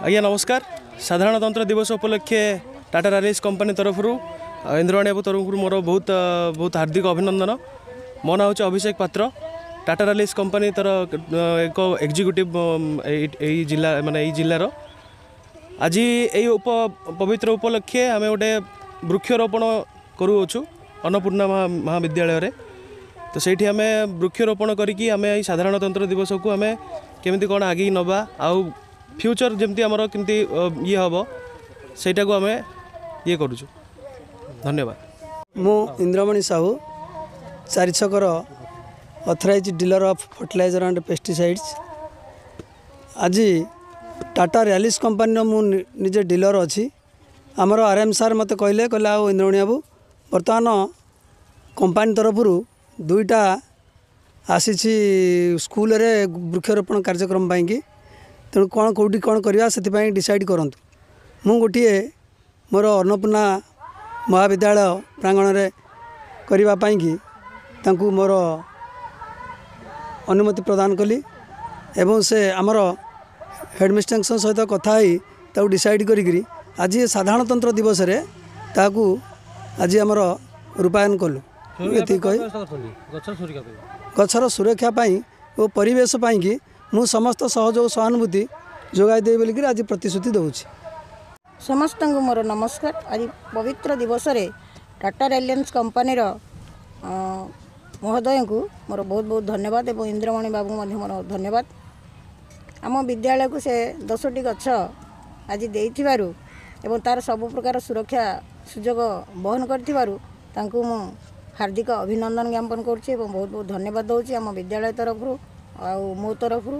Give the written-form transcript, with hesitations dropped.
ଆଜ୍ଞା ନମସ୍କାର। ସାଧାରଣତନ୍ତ୍ର ଦିବସ ଉପଲକ୍ଷେ ଟାଟା ରାଲିସ୍ କମ୍ପାନୀ ତରଫରୁ, ଇନ୍ଦ୍ରମଣି ବାବୁ ତରଫରୁ ମୋର ବହୁତ ବହୁତ ହାର୍ଦ୍ଦିକ ଅଭିନନ୍ଦନ। ମୋ ନାଁ ହେଉଛି ଅଭିଷେକ ପାତ୍ର। ଟାଟା ରାଲିସ୍ କମ୍ପାନୀ ତାର ଏକ ଏକ୍ଜିକ୍ୟୁଟିଭ୍ ଏଇ ଜିଲ୍ଲା, ମାନେ ଏଇ ଜିଲ୍ଲାର। ଆଜି ଏଇ ପବିତ୍ର ଉପଲକ୍ଷେ ଆମେ ଗୋଟେ ବୃକ୍ଷରୋପଣ କରୁଅଛୁ ଅନ୍ନପୂର୍ଣ୍ଣା ମହାବିଦ୍ୟାଳୟରେ। ତ ସେଇଠି ଆମେ ବୃକ୍ଷରୋପଣ କରିକି ଆମେ ଏଇ ସାଧାରଣତନ୍ତ୍ର ଦିବସକୁ ଆମେ କେମିତି କ'ଣ ଆଗେଇ ନେବା ଆଉ ଫ୍ୟୁଚର୍ ଯେମିତି ଆମର କେମିତି ଇଏ ହେବ, ସେଇଟାକୁ ଆମେ ଇଏ କରୁଛୁ। ଧନ୍ୟବାଦ। ମୁଁ Indramani Sahu, ଚାରିଛକର authorise dealer of fertiliser and pesticides. ଆଜି ଟାଟା ରିଆଲିସ୍ କମ୍ପାନୀର ମୁଁ ନିଜେ ଡିଲର ଅଛି। ଆମର ଆର୍ ଏମ୍ ସାର୍ ମୋତେ କହିଲେ, ଆଉ ଇନ୍ଦ୍ରମଣି ବାବୁ, ବର୍ତ୍ତମାନ କମ୍ପାନୀ ତରଫରୁ 2ଟା ଆସିଛି ସ୍କୁଲରେ ବୃକ୍ଷରୋପଣ କାର୍ଯ୍ୟକ୍ରମ ପାଇଁକି, ତେଣୁ କ'ଣ କେଉଁଠି କ'ଣ କରିବା ସେଥିପାଇଁ ଡିସାଇଡ଼୍ କରନ୍ତୁ। ମୁଁ ଗୋଟିଏ ମୋର ଅନ୍ନପୂର୍ଣ୍ଣା ମହାବିଦ୍ୟାଳୟ ପ୍ରାଙ୍ଗଣରେ କରିବା ପାଇଁକି ତାଙ୍କୁ ମୋର ଅନୁମତି ପ୍ରଦାନ କଲି ଏବଂ ସେ ଆମର ହେଡ଼ମିଷ୍ଟ୍ରେସଙ୍କ ସହିତ କଥା ହେଇ ତାକୁ ଡିସାଇଡ଼୍ କରିକିରି ଆଜି ସାଧାରଣତନ୍ତ୍ର ଦିବସରେ ତାହାକୁ ଆଜି ଆମର ରୂପାୟନ କଲୁ। ଏତିକି କହି ଗଛର ସୁରକ୍ଷା ପାଇଁ ଓ ପରିବେଶ ପାଇଁକି ମୁଁ ସମସ୍ତ ସହଯୋଗ ସହାନୁଭୂତି ଯୋଗାଇ ଦେବି ବୋଲିକିରି ଆଜି ପ୍ରତିଶ୍ରୁତି ଦେଉଛି। ସମସ୍ତଙ୍କୁ ମୋର ନମସ୍କାର। ଆଜି ପବିତ୍ର ଦିବସରେ ଟାଟା ରିଲାଏନ୍ସ କମ୍ପାନୀର ମହୋଦୟଙ୍କୁ ମୋର ବହୁତ ବହୁତ ଧନ୍ୟବାଦ ଏବଂ ଇନ୍ଦ୍ରମଣି ବାବୁଙ୍କୁ ମଧ୍ୟ ମୋର ଧନ୍ୟବାଦ। ଆମ ବିଦ୍ୟାଳୟକୁ ସେ 10ଟି ଗଛ ଆଜି ଦେଇଥିବାରୁ ଏବଂ ତା'ର ସବୁ ପ୍ରକାର ସୁରକ୍ଷା ସୁଯୋଗ ବହନ କରିଥିବାରୁ ତାଙ୍କୁ ମୁଁ ହାର୍ଦ୍ଦିକ ଅଭିନନ୍ଦନ ଜ୍ଞାପନ କରୁଛି ଏବଂ ବହୁତ ବହୁତ ଧନ୍ୟବାଦ ଦେଉଛି ଆମ ବିଦ୍ୟାଳୟ ତରଫରୁ ଆଉ ମୋ ତରଫରୁ।